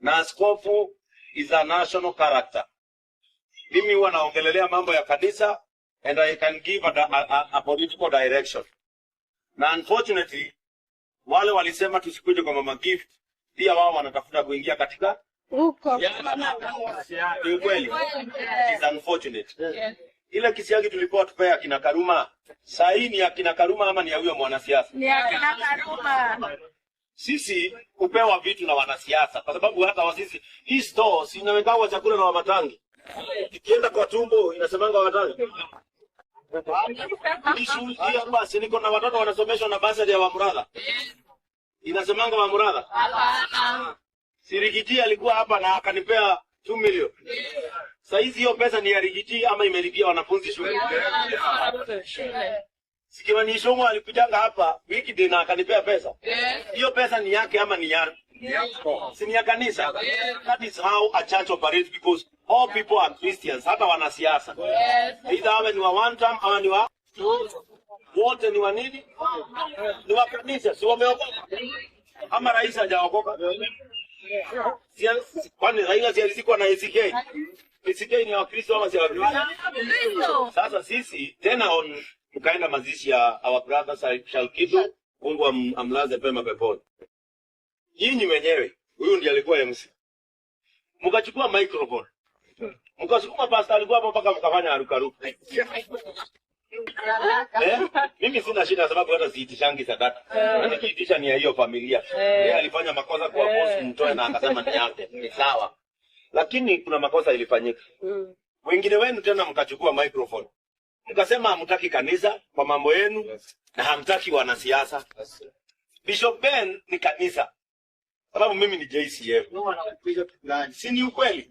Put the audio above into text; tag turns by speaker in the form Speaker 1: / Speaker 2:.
Speaker 1: Na askofu is a national character. Mimi huwa naongelelea mambo ya kanisa and I can give a political direction. Na unfortunately wale walisema tusikuje kwa Mama Gift, pia wao wanatafuta kuingia katika
Speaker 2: Huko.
Speaker 1: Ni ukweli. It is unfortunate. Ile kisiagi tulikuwa tupea akina Karuma, saa hii ni akina Karuma ama ni ya huyo mwanasiasa?
Speaker 2: Ni akina Karuma.
Speaker 1: Sisi hupewa vitu na wanasiasa, kwa sababu hata wasisi hii store si inawekawa chakula na Wamatangi, ikienda kwa tumbo inasemanga Wamatangi. Hii shule hii hapa, si niko na watoto wanasomeshwa na bursary ya Wamuratha, inasemanga Wamuratha. Si Riggy G alikuwa hapa na akanipea 2 million. Saa hizi hiyo pesa ni ya Riggy G ama imelipia wanafunzi shule? Si Kimani Ichung'wah alikujanga hapa weekday na akanipea pesa. Hiyo pesa ni yake ama ni ya? Si ni ya kanisa? That is how a church operates, because all people are Christians, hata wanasiasa. Either awe ni wa one term ama ni wa wote, ni wa nini? Ni wa kanisa, si wameokoka? Ama rais hajaokoka? Kwani Raila si alizikwa na ACK? ACK ni ya Wakristo ama si ya Wakristo? Sasa sisi tena on mkaenda mazishi ya our brother Shalkido, Mungu amlaze pema peponi. Nyinyi wenyewe, huyu ndiye alikuwa MC. Mkachukua microphone. Mkasukuma pastor alikuwa hapo mpaka mkafanya harukaruka. Eh? Mimi sina shida sababu hata siitishangi sadaka. Na nikiitisha ni ya hiyo familia. Yeye alifanya makosa kwa boss mtoe na akasema ni yake. Ni sawa. Lakini kuna makosa ilifanyika. Wengine wenu tena mkachukua microphone. Mkasema hamtaki kanisa kwa mambo yenu na hamtaki wanasiasa. Bishop Ben ni kanisa. Sababu mimi ni JCF. Si ni ukweli?